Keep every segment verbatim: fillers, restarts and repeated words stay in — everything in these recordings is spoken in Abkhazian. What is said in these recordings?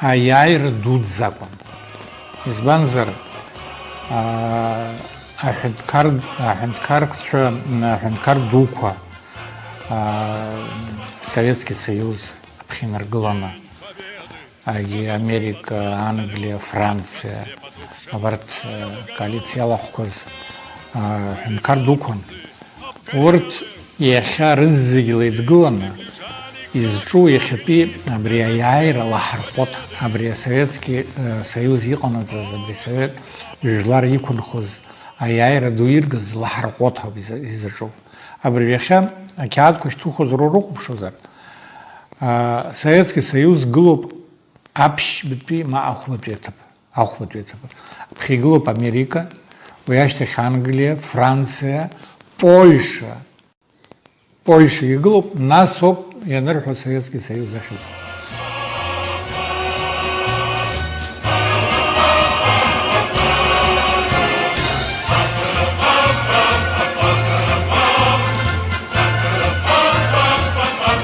аиааира дуӡӡа акәын. Избанзар, аа, аҳәынҭқар, аҳәынҭқарцәа, аҳәынҭқар дуқәа, аа, Советски Соиуз аԥхьа инаргыланы, агьи Америка, Англиа, Франциа, абарҭ, э, коалициа иалахәқәаз, аа, аҳәынҭқар дуқәан. Урҭ иахьа рызегьы леидгыланы изҿу иахьатәи абри аиааира лаҳарҟәыҭ, абри асоветски, э, союз иҟанаҵаз, абри асовет жәлар иқәынхоз аиааира ду иргаз лаҳарҟәыҭ ауп иза-, изаҿу. Абри иахьа ақьаадқәа шьҭухозар урыхәаԥшуазар, а, Советски Союз гылоуп аԥшьбатәи ма ахәбатәи аҭыԥ. Ахәбатәи аҭыԥ. Аԥхьа игылоуп Америка, уи ашьҭахь Англиа, Франциа, Польша. Польша игылоуп, нас ауп ианырҳәо Советски Союз ахьыҟоу.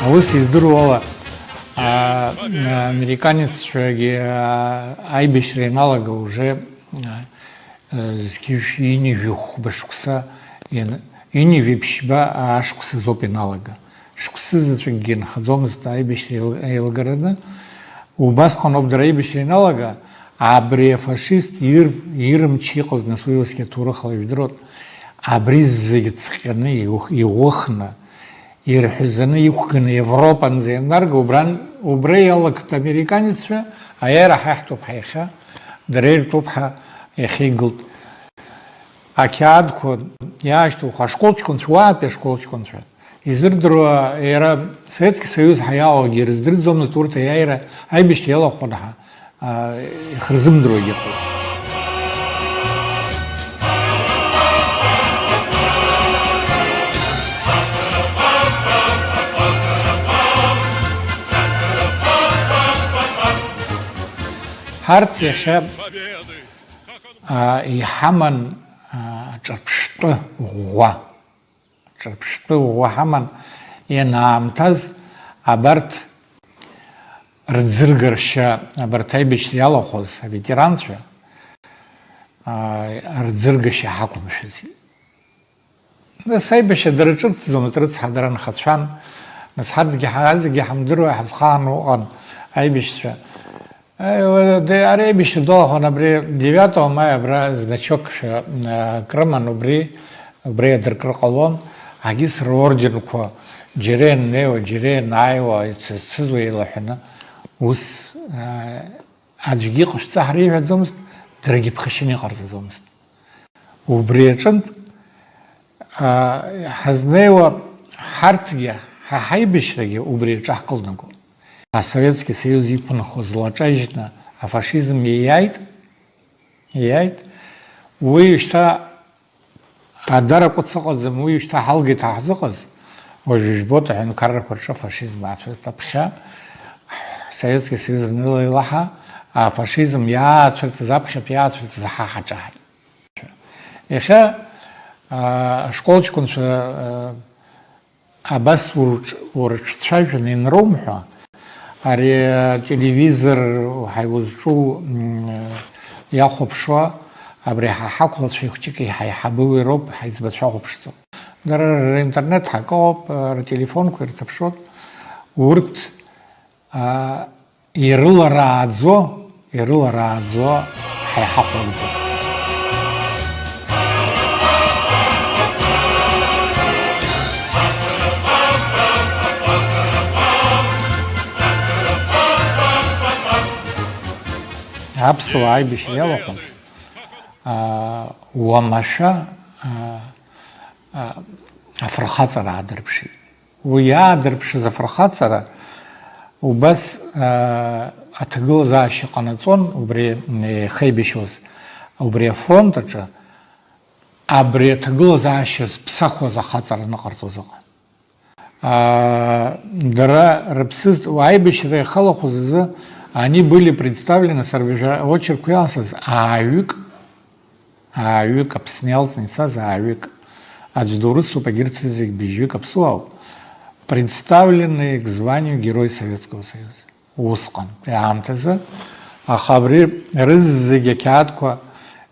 Аус издыруа ала, а, американеццәагьы, а, аибашьра ианалага уже, а, зқьышә ҩынҩажәи хәба шықәса иан-, ҩынҩажәи ԥшьба ашықәсазоуп ианалага. Шықәсы заҵәыкгьы нхаӡомызт аибашьра еил-, еилгараны. Убасҟан ауп дара аибашьра ианалага, абри афашист ир-, ирымч иҟаз, нас уи усгьы аҭоурыхала ижәдыруан, абри зегьы ҵҟьаны иух-, иӷәыхны, ирҳәазаны иқәганы Европанӡа ианнарга, убран, убра иалагт американеццәа, аиааира ҳаиҳҭоуп ҳәа иахьа, дара иртәуп ҳәа иахьа игылт. Ақьаадқәа иаашьҭухуа ашколчконцәа, уаатәи ашколчконцәа, изырдыруа иара Советски Соиуз ҳәа иаауагьы ирыздырӡомызт урҭ аиааира аибашьра иалахәын ҳәа. Ихырзымдыруагьы ыҟоуп. Ҳарҭ иахьа, а, иҳаман, а, ҿырԥштәы ӷәӷәа. Ҿырԥштәы ӷәӷәа ҳаман ианаамҭаз, абарҭ рӡыргашьа, абарҭ аибашьра иалахәыз аветеранцәа, аа, рӡыргашьа ҳақәымшәаӡеит. Нас аибашьра дара ҿырҭӡомызт, рыцҳа, дара нхацәан. Нас ҳарҭгьы ҳа-, зегьы ҳамдыруа, ҳазхаан уҟан аибашьцәа. Аиуа, де-, ари аибашьра далахәын абри девятого мая абра значокшәа, а, крыман, убри, убри адыркыр ҟалон, агьыс рорденқәа џьара ианнеиуа, џьара ианааиуа, ицызцызуа еилаҳәаны, ус, а, аӡәгьы иҟашәҵа ҳара иҳәаӡомызт, даргьы ԥхашьаны иҟарҵаӡомызт. Убри аҿынтә, аа, ҳазнеиуа ҳарҭгьы, ҳа ҳаибашьрагьы убри аҿы ҳкылнагон. Асоветски Соиуз иқәынхоз лаҿажьны афашизм ииааит, ииааит. Уи шьҭа адаракәыц ыҟаӡам, уи шьҭа ҳалгеит ҳа ҳзыҟаз. Уажәы ижәбоит аҳәынҭқаррақәа рҿы афашизм аацәырҵт аԥхьа. Советски Соиуз анылеилаҳа, афашизм иаацәырҵыз, аԥхьатә иаацәырҵыз ҳа ҳаҿаҳаит. Иахьа, аа, ашколчконцәа, аа, абас урҿ-, урыҿцәажәаны ианроумҳәа, ари ателевизор ҳаи узҿу, м, иахәаԥшуа, абри ҳа ҳақәлацәеи хәҷыки ҳаиҳабы уи роуп, ҳаиҵбацәа ахәаԥшӡом. Дара ринтернет ҳакоуп, ртелефонқәа ирҭаԥшуеит. Урҭ, аа, ирыларааӡо, ирыларааӡо ҳаиҳахәлакӡом. Аԥсуаа аибашьра иалахәыз, аа, уамашәа, аа, аа, афырхаҵара аадырԥшит. Уи иаадырԥшыз афырхаҵара убас, аа, аҭагылазаашьа ҟанаҵон, убри еихеибашьуаз, убри афронт аҿы абри аҭагылазаашьа зԥсахуаз ахаҵара аныҟарҵоз ыҟан. Аа, дара рыԥсыз, аибашьра иахалахәыз азы, они были представлены, сара уажәы очеркқәа иалсыз, ааҩык, ааҩык, Аԥсны иалҵны ицаз ааҩык, аӡә дурысуп, егьырҭ зегь быжьҩык аԥсуаауп, представленные к званию Герой Советского Союза. Усҟантәи аамҭазы, аха абри рызегь ақьаадқәа,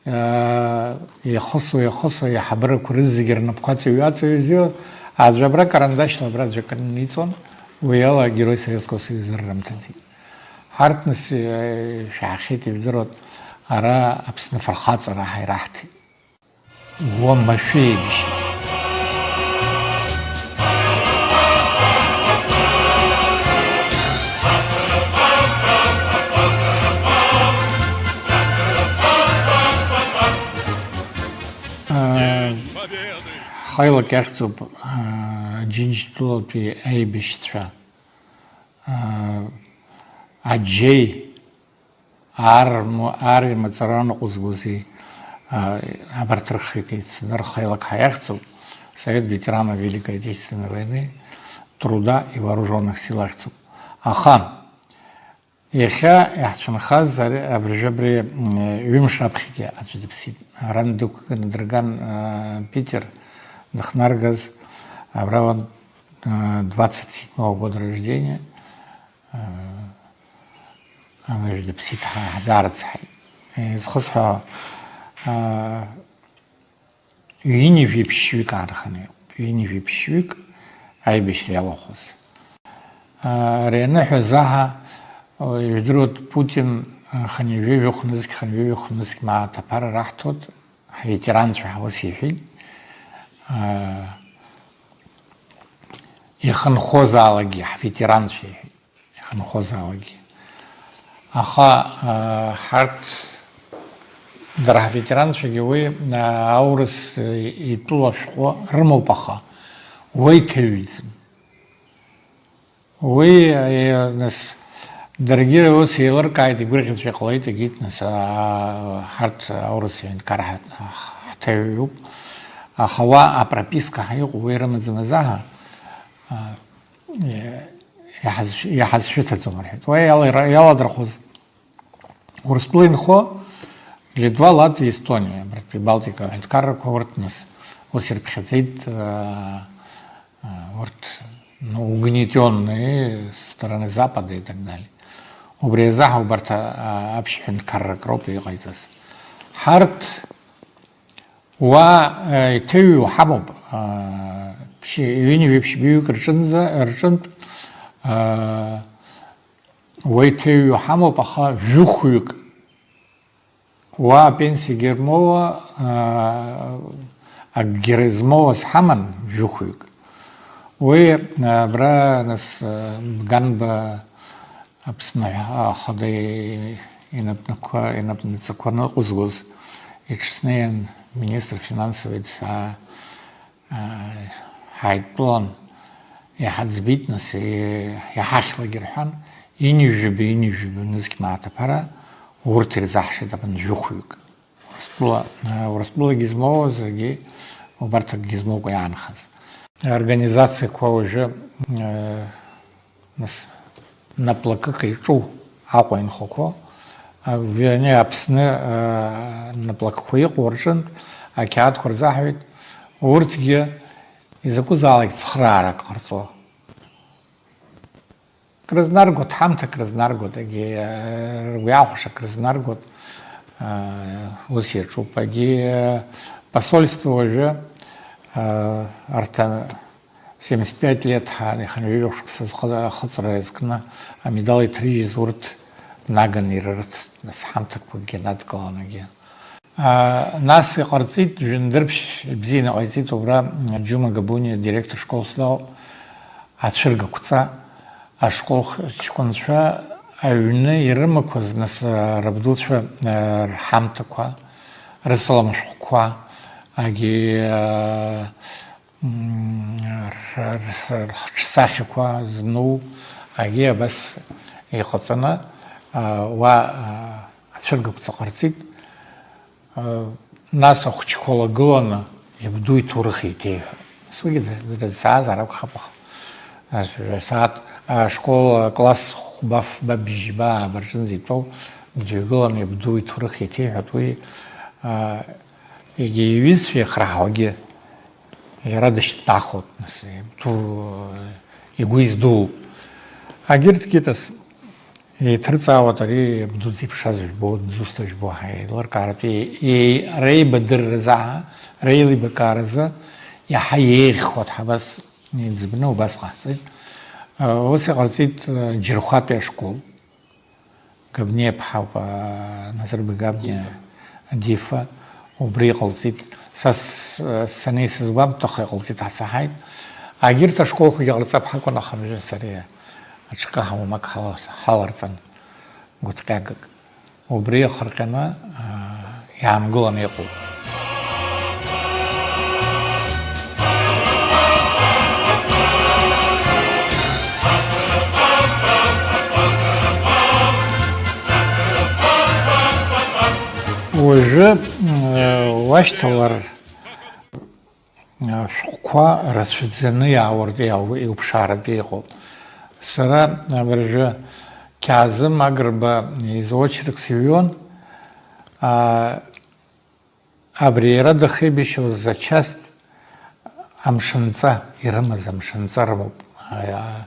аа, еихысуа, еихысуа, аиҳабырақәа рызегь рнапқәа ҵәыҩуа-ҵәыҩуа, аӡәы абра карандашьла, абра аӡәы акы ниҵон, уи ала Герой Советского Союза рырымҭаӡеит. Ҳарҭ нас, э, шәаҳахьеит, ижәдыруеит, ара Аԥсны афырхаҵара ҳаираҳҭеит. Уамашәа еибашьит. Ҳаилак иахьӡуп Аџьынџьтәылатәи аибашьцәа, Аџьеи, Ар-, ар имаҵура ныҟәызгози, а, абарҭ рыхҩык еицны рхаилак ҳаиахьӡуп, Совет ветеранов Великой Отечественной войны, труда и вооружённых сил ахьӡуп. Аха иахьа иаҳцәынхаз ари, абыржәы абри, м, ҩымш раԥхьагьы аӡәы дыԥсит. Арантә дықәганы дырган, а, Питер дыхнаргаз, абра уан, а, двадцать седьмого года рождения, Амажә дыԥсит, ҳа ҳзаарыцҳаит. Изхысҳәаауа, аа, ҩынҩажәи ԥшьҩык аанханы иҟоуп, ҩынҩажәи ԥшьҩык аибашьра иалахәыз. Аа, ари аныҳәа заҳа, жәдыруеит, Путин, хынҩажәи жәохә нызқь, хынҩажәи жәохә нызқь мааҭ аԥара раҳҭоит, ҳветеранцәа ҳәа ус иҳәеит. Аа, ихынҳәызаалакгьы, ҳветеранцәа иҳәеит. Ихынҳәызаалакгьы. Аха, аа, ҳарҭ, дара ҳветеранцәагьы уи, аа, аурыс, э, итәыла ашәҟәы рымоуп, аха уа иҭаҩӡам. Уи, э, нас, даргьы ус еилыркааит, игәырӷьаҵәҟьа ҟалеит, егьит, нас, аа, ҳарҭ аурыс аҳәынҭқар ҳа-, ҳҭаҩуп. Аха уа апрописка ҳәа иҟоу уи рымаӡам азаҳа, аа, Иаҳаз-, иаҳазшәыҭаӡом, рҳәеит. Уа иала-, иаладырхәыз Урыстәыла инхо Литва, Латвиа, Эстониа, абарҭ Прибалтика аҳәынҭқаррақәа урҭ нас ус ирыԥхьаӡеит, аа, аа, урҭ, ну, угнетённые со стороны Запада и так далее. Убри азы ҳа убарҭ, аа, аԥшь ҳәынҭқаррак роуп иҟаиҵаз. Ҳарҭ Уа, э, иҭыҩу ҳамоуп, э, ԥшьи-, ҩынҩажәи ԥшьбаҩык рҿынӡа, рҿынтә, э, уа иҭыҩу ҳамоуп, аха жәохәҩык, уа апенсиагьы рмоуа, э, акгьы змоуаз ҳаман, жәохәҩык. Уи, э, абра, нас, э, Ганба Аԥсны ахада инапнықәа, инапнаҵақәа ныҟәызгоз иҽснеин, министр финансовый дсаа-, аа, ҳаидтәалан, иҳаӡбеит, нас, и-, иҳахьлагьы рҳәан, ҩынҩажәаба, ҩынҩажәаба нызқь мааҭ аԥара урҭ ирзаҳшеит абанжәыхәҩык. Урыстәыла, Урыстәылагьы змоуаз, егьи убарҭ акгьы змоукәа иаанхаз. Аорганизациақәа уажәы, э, нас, наплакык иҿу Аҟәа инхақәоу, а, ани Аԥсны, э, наплакқәа иҟоу рҿынтә ақьаадқәа рзаҳәеит, урҭгьы изакәызаалак цхыраарак ҟарҵо. Крызнаргоит, ҳамҭак рызнаргоит, егьи, э, ргәы иахәаша крызнаргоит, э, ус иаҿуп. Егьи, э, посольство уажәы, э, арҭ, э, семьдесят пять лет ҳәа ихынҩажәи жәохә шықәса зхы-, ахыҵра иазкны амедал иҭрыжьыз урҭ наганы ирырҭ, нас ҳамҭақәакгьы надкыланы егьи. Аа, нас иҟарҵеит, жәындырԥшь бзианы ҟаиҵеит убра, Џьума Габуниа директор школ слоуп, ацәыргақәҵа, ашкол ҷкәынцәа аҩны ирымақәаз, нас, рабдуцәа, рҳамҭақәа, рысалам шәҟәқәа, агьи, аа, М, р-, р-, рхаҿсахьақәа зну, агьи абас иҟаҵаны, а, уа, а, ацәыргақәҵа ҟарҵеит. А, нас ахәыҷқәа лагыланы, иабду иҭоурых еиҭеиҳәо. Нас уигьы д-, д-, дызцаазар акәхап, аха. Нас, асааҭ, ашкол, акласс хәба, фба, бжьба ааба рҿынӡа итәоу, дҩагыланы иабду иҭоурых еиҭеиҳәоит. Уи, а, егьа иҩызцәа иахраҳауагьы. Иара дышьҭнахуеит, нас, ду-, игәы издууп. Агьырҭгьы, тас, Еиҭырҵаауеит ари абду дзеиԥшраз жәбо, дзусҭа жәбо ҳәа еилыркааратәы, еи-, реибадырразы, реилибакааразы иаҳа еиӷьхоит ҳәа абас иӡбны убас ҟаҳҵеит. Ус иҟарҵеит Џьырхәатәи ашкол. Габниа ԥҳа ауп, Назырбеи Габниа, Дифа, убри иҟалҵеит. Са с-, санеи сызгәамҭахо иҟалҵеит, ҳасаҳаит. Агьырҭ ашколқәагьы ҟарҵап ҳакәын, аха абыржәы сара аҽакы ҳауамак ҳала-, ҳаларҵан, гәыҭҟьагак. Убри иахырҟьаны, аа, иаангыланы иҟоуп. Уажәы, мм, уашьҭалар, ашәҟәқәа рацәаӡаны иаауартә, иау-, иуԥшааратәы иҟоуп. Сара абыржәы Қьаазым Агрба изочерк сыҩуан, аа, абри иара дахеибашьуаз ачаст амшынҵа ирымаз, амшынҵа рымоуп. Аиа,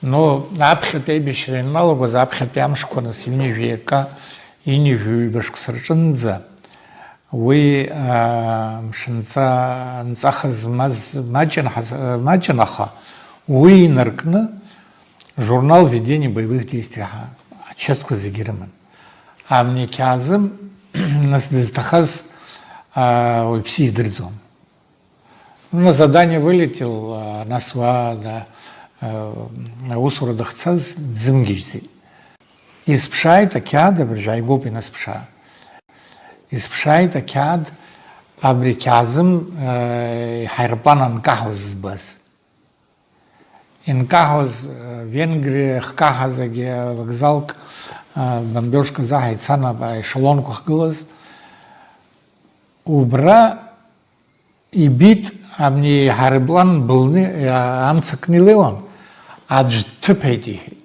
ну, аԥхьатәи аибашьра ианалагоз, аԥхьатәи амшқәа нас ҩынҩажәи акы, ҩынҩажәи ҩба шықәса рҿынӡа уи, аа, мшынҵа, нҵаха змаз маҷын ҳаз-, маҷын, аха уи инаркны журнал «Введение боевых действий» ҳәа ачастқәа зегьы ирыман. Амни Қьаазым, нас дызҭахаз, аа, уаҩԥсы издырӡом. На задание вылетел, а, нас уа, да, э, аусура дахьцаз дзымгьежьӡеит. Исԥшааит ақьаад, абыржәы ааигәоуп ианысԥшаа. Исԥшааит ақьаад, абри Қьаазым, э, иҳаирплан анкаҳауаз збаз. Инкаҳауаз, э, Венгриа ахькаҳаз авокзалк, э, бомбежка заҳа ицан, аешелонқәа ахьгылаз. Убра ибит, абни иҳаирплан былны, а, амца кны илеиуан, аӡә дҭыԥеит иҳәеит.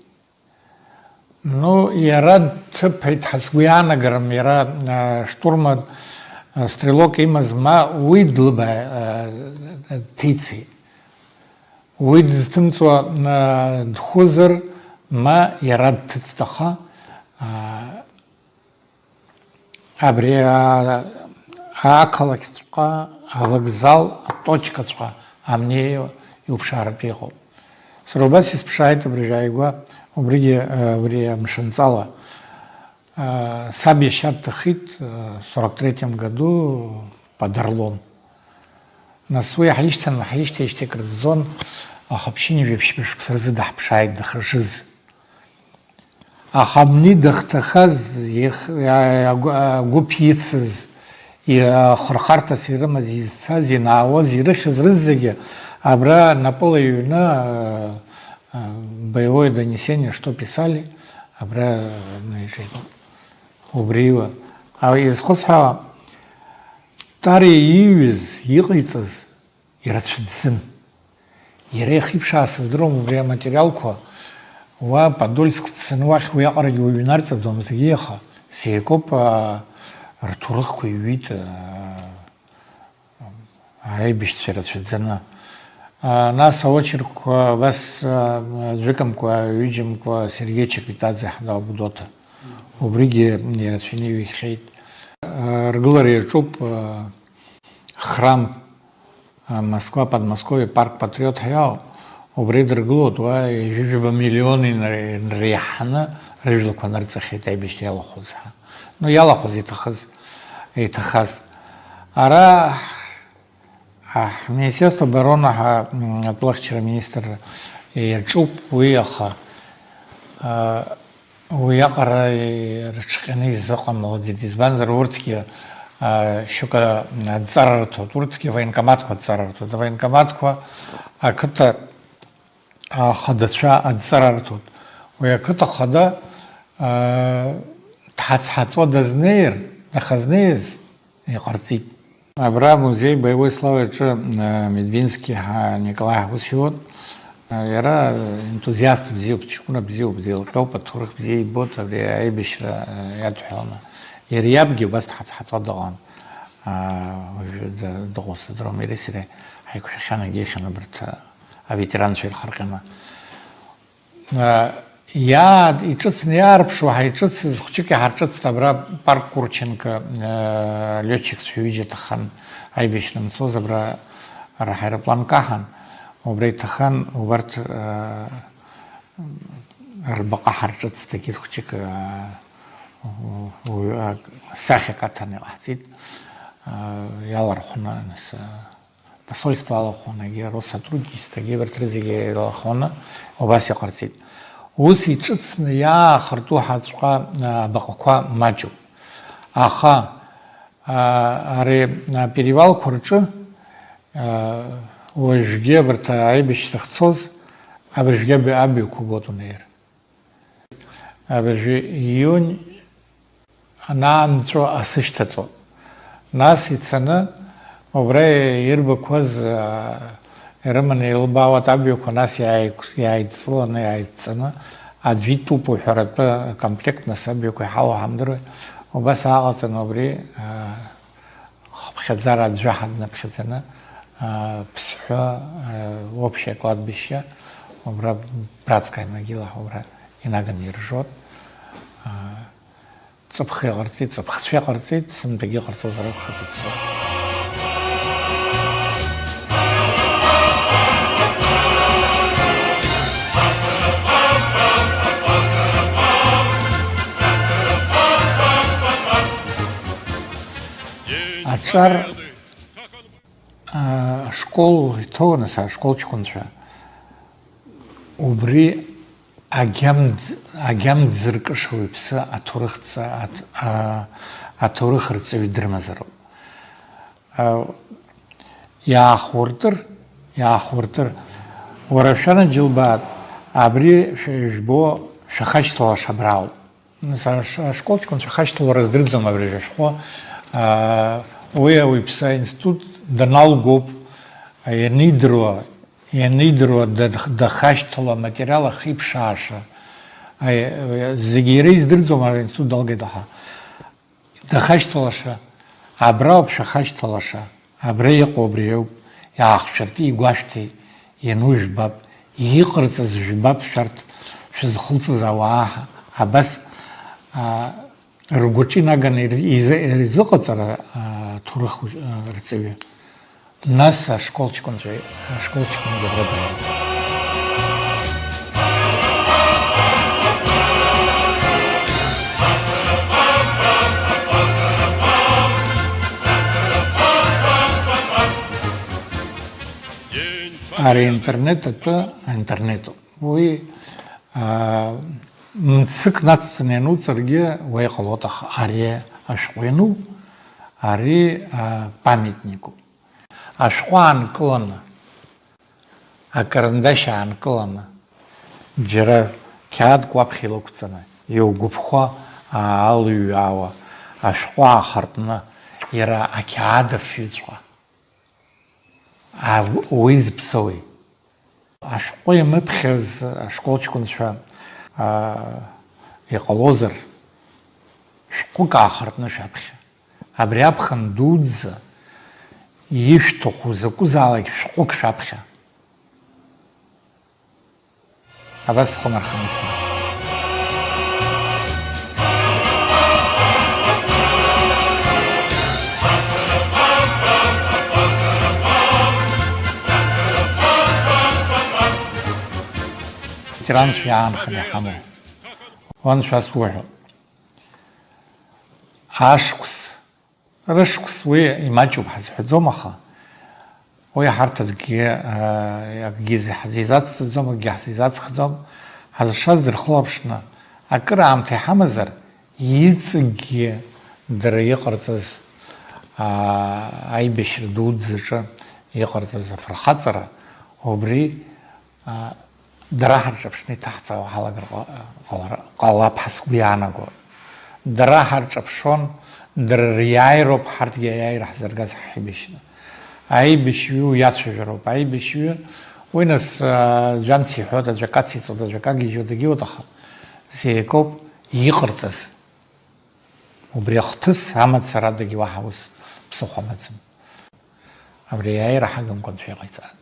Ну, иара дҭыԥеит ҳәа сгәы иаанагарым, иара, а, штурман, а, стрелок имаз, ма уи длыба-, а, дҭицеит. Уи дызҭымҵуа, а, дхәызар, ма иара дҭыҵт, аха, а, Абри, аа, ақалақьҵәҟьа, авокзал аточкаҵәҟьа амнеиуа иуԥшааратәы иҟоуп. Сара убас исԥшааит абыржәы ааигәа, убригьы, э, убри амшынҵала. Э, саб иашьа дҭахеит, э, сорок третьем году Подорлом. Нас уи ҳаишьҭан, ҳаишьҭеижьҭеи акрыӡӡон, аха ԥшьынҩажәи ԥшьба шықәса рзы даҳԥшааит дахьышыз. Аха абни дахҭахаз, иах-, агә-, агәыԥ ицыз, и-, ахырхарҭас ирымаз, изцаз, инаауаз, ирыхьыз рызегьы абра напыла иҩны, а, а, боевое донесение, что писали, абра наижеит. Убриуа. А, изхысҳәаауа, Тариа ииҩыз, иҟаиҵаз, ирацәаӡӡан. Иара иахиԥшааз сыздыруам убри аматериалқәа. Уа Подольск дцаны уахь уиаҟарагьы уаҩ инарҵаӡомызт, егьи, аха Серекоп, аа, рҭоурыхқәа иҩит, аа, аибашьцәа ирацәаӡаны. Аа, нас аочеркқәа абас, аа, аӡәыкымкәа, ҩыџьамкәа Сергеи Чекритаӡе ҳдау Гәдоуҭа. Убригьы ирацәаны иҩхьеит. Аа, ргылара иаҿуп, аа, храм, а, Москва, Подмосковье, парк Патриот ҳәа иоуп. Убри идыргылоит, уа ҩажәижәаба миллион инре-, инреиҳаны рыжәлақәа нырҵахьеит аибашьра иалахәыз ҳәа. Ну, иалахәыз, иҭахыз, иҭахаз. Ара ҳ-, ҳ-, Министерство обороны ҳәа, м, атәылахьчара министр иаҿуп уи, аха, а, Уиаҟара рыҽҟьаны изыҟамлаӡеит, избанзар, урҭгьы, а, шьоук адҵара рҭоит, урҭгьы авоенкоматқәа адҵара рҭоит, авоенкоматқәа ақыҭа ахадацәа адҵара рҭоит. Уи ақыҭа хада, а, дҳацҳаҵо дазнеир, дахазнеиз, иҟарҵеит. Абра амузеи боевой славы аҿы, э, Медвински ҳәа Николаи ҳус иуан. Э, иара ентузиаст бзиоуп, ҷкәына бзиоуп, деилҟьоуп, аҭоурых бзиа ибоит, абри аибашьра, э, иадҳәаланы. Иара иабгьы убас дҳацҳаҵо дыҟан. Э, уажәы д-, дыҟоу сыздыруам, иареи сареи ҳаиқәшәахьан, егьихьан абарҭ, э, аветеранцәа ирхырҟьаны. Э, Иаа-, иҿыцны иаарԥшуа ҳаиҿыцыз, хәҷык иҳарҿыцт абра парк Курченко, э, летчикцәа ҩыџьа ҭаххан аибашьра анцоз абра ҳаирплан каҳан, убра иҭаххан убарҭ, э, рбаҟа ҳарҿыцт, егьит хәҷык, э, у-, у-, а, сахьак аҭаны иҟаҳҵеит, э, иалархәны, нас, э, посольство алахәын, егьи Россотрудничествогьы, абарҭ рызегьы еилахәаны убас иҟарҵеит. Ус иҿыцны иаахырту ҳаҵәҟьа, а, абаҟақәа маҷуп. Аха, а, ари аперевалқәа рҿы, а, уажәгьы абарҭ аибашьра ахьцоз, абыржәгьы аб-, абаҩқәа гот унеир. Абыржәы июнь анаанҵәо асы шьҭаҵо. Нас ицаны, убра ирбақәаз, аа, ирыманы илбаауа абаҩқәа, нас иааиқә-, иааидҵыланы, иааидҵаны, аӡәы итәуп уҳәаратәы комплект, нас абаҩқәа иҳалоу ҳамдыруеи. Убас ааҟаҵаны убри, аа, хыԥхьаӡара аӡәы ҳаднаԥхьаӡаны, аа, Ԥсҳәы, аа, общее кладбище, убра братская могила, убра инаганы иржот. Аа, ҵыԥх иҟарҵеит, ҵыԥхцәа иҟарҵеит, сынтәагьы иҟарҵозар акәхап, ицо. Аҿар, аа, ашкол иҭоуан, нас, ашкол ҷкәынцәа. Убри агьамд-, агьамд зыркыша уаҩԥсы аҭоурыхҵа-, аҭ-, а-, аҭоурых рҵаҩы дрымазароуп. А, иаахуртыр, иаахуртыр, уара шәанаџьалбаат, абри шәа-, ижәбо шәахашьҭалаша абраауп. Нас аш-, ашкол ҷкәынцәа хашьҭалара здырӡом абри шәа шәҟәы. А, уи ауаҩԥсы аинститут даналгоуп, а, ианидыруа, ианидыруа дад-, дахашьҭало аматериал ахиԥшааша. Аи, зегьы иара издырӡом, аинститут далгеит, аха дахашьҭалаша, абра ауп шәахашьҭалаша, абра иҟоу абри ауп, иаахшәыртәи, игәашәҭеи, иану жәбап, иҟарҵаз жәбап шәарҭ, шәызхылҵыз ауаа, абас, а, ргәаҿы инаганы ир-, изы-, ирзыҟаҵара, а, ҭоурых, а, рҵаҩы. Нас ашкол ҷкәынцәа, ашкол ҷкәынгьы абра дааит. Ари аинтернет атәы аинтернетуп. Уи, аа, мцык нацҵаны иануҵаргьы уа иҟалоит, аха ари ашәҟәы иану, ари, аа, памятникуп. Ашәҟәы аанкыланы, акарандашь аанкыланы, џьара қьаадк уаԥхьа илықәҵаны, иугәаԥхо аалыҩаауа, ашәҟәы аахыртны, иара ақьаад афҩыҵәҟьа. А, уи зыԥсоуи? Ашәҟәы иамыԥхьаз ашкол ҷкәынцәа, аа, иҟалозар, шәҟәык аахыртны шәаԥхьа. Абри аԥхын дуӡӡа ишәҭаху закәызаалак шәҟәык шәаԥхьа. Абас схәы нарханы исҳәон. Ветеранцәа иаанханы иҳамоу. Уаншәа суҳәо. Ашықәс, рышықәс уи имаҷуп ҳазҳәаӡом, аха уи ҳарҭ акгьы, а, акгьы зи-, ҳзизацҵаӡом, акгьы ҳзизацхӡом. Ҳазшаз дырхылаԥшны акыр аамҭа иҳамазар, иҵегьгьы дара иҟарҵаз, а, аибашьра дуӡӡаҿы иҟарҵаз афырхаҵара, убри, а, дара ҳарҿаԥшны иҭаҳҵауа ҳалагар ҟа-, ҟалар-, ҟалап ҳәа сгәы иаанаго. Дара ҳарҿаԥшуан, дара риааироуп ҳарҭгьы аиааира ҳзыргаз ҳаибашьра. Аибашьҩы иацәажәароуп, аибашьҩы, уи нас, а, аӡәы амц иҳәоит, аӡәы акац иҵоит, аӡәы акы агьежьуа дагьиуеит, аха зегь акоуп иҟарҵаз. Убри ахҭыс амацарадагьы уаҳа ус ԥсыхәа амаӡам. Абри аиааира ҳагымкәа Анцәа иҟаиҵааит.